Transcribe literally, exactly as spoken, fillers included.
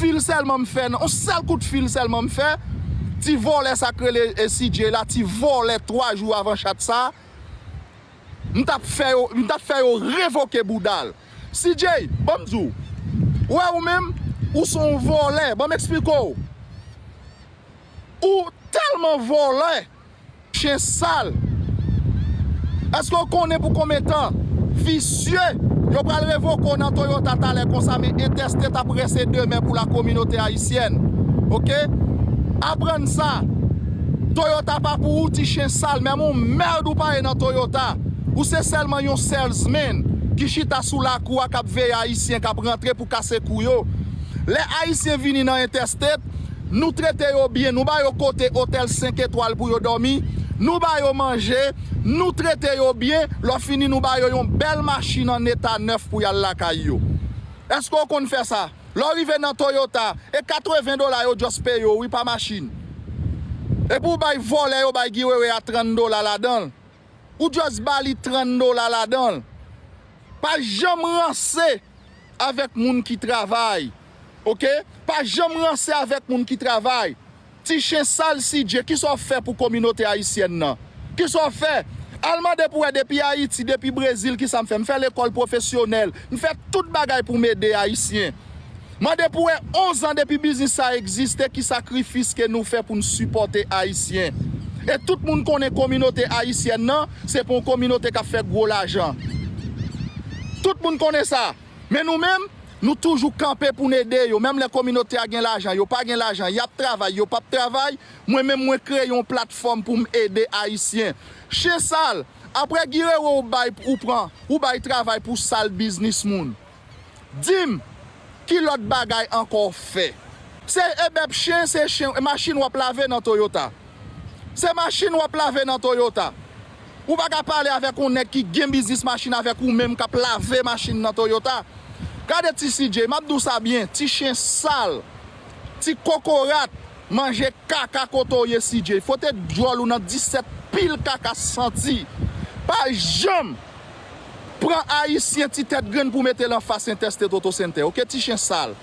fil sèlman m fè, yon sèl kout fil sèlman m fè, ti vòlè sa k rele, e, C J la, ti vòlè twa jou avan chat sa, m t ap fè yo, m t ap fè yo revoke bouda l. C J, ban m di w, ou wè ou menm, ou se yon vòlè, ban m eksplike w. Ou tèlman vòlè, chen sal. Èske w konnen pou konbyen tan? Visye, yo pral revoke w nan Toyota talè konsa, men Interstate ap rese demen pou la kominote ayisyèn. Oke? Aprann sa. Toyota pa pou ou, ti chen sal. Menm yon mèd ou pa ye nan Toyota. Ou se sèlman yon salesman ki chita sou lakou a, k ap veye Ayisyen k ap rantre pou kase kou yo. Lè Ayisyen vini nan Interstate, nou trete yo byen, nou ba yo kote otèl senk etwal pou yo dòmi, nou ba yo manje, nou trete yo byen, lè fini nou ba yo yon bèl machin an eta nèf pou y al lakay yo. Èske w konn fè sa? Lè w rive nan Toyota, e katreven dola yo just peye w, wi, pa machin. Epi w bay vòlè yo bay giwewe a trant dola ladan l. Ou just ba li trant dola ladan l. Pa janm ranse avèk moun ki travay. Oke? Pa janm ranse avèk moun ki travay. Ti chen sal C J, kisa w fè pou kominote ayisyèn nan? Kisa w fè? Al mande pou wè depi Ayiti, depi Brezil, kisa m fè? M fè lekòl pwofesyonèl. M fè tout bagay pou m ede Ayisyen. Mande pou wè onz an depi biznis sa egziste, ki sakrifis ke nou fè pou n sipòte Ayisyen. E tout moun konnen kominote ayisyèn nan, se pa yon kominote k ap fè gwo lajan. Tout moun konnen sa. Men nou menm, nou toujou kanpe pou n ede yo. Menm lè kominote a gen lajan, yo pa gen lajan, y ap travay, yo p ap travay, mwen menm, mwen kreye yon platfòm pou m ede Ayisyen. Chen sal, apre giwewe ou bay, ou pran, ou bay travay pou sal biznis moun. Di m, ki lòt bagay ankò w fè? Se ebèp chen, se chen, machin w ap lave nan Toyota. Se machin w ap lave nan Toyota. Ou pa ka pale avèk yon nèg ki gen biznis machin avèk ou menm k ap lave machin nan Toyota. Gade ti C J, m ap di w sa byen, ti chen sal, ti kokorat, manje kaka kote w ye C J. Fwote djòl ou nan disèt pil kaka santi. Pa janm pran Ayisyen ti tèt grenn pou mete l anfas Interstate Auto Center, oke, ti chen sal.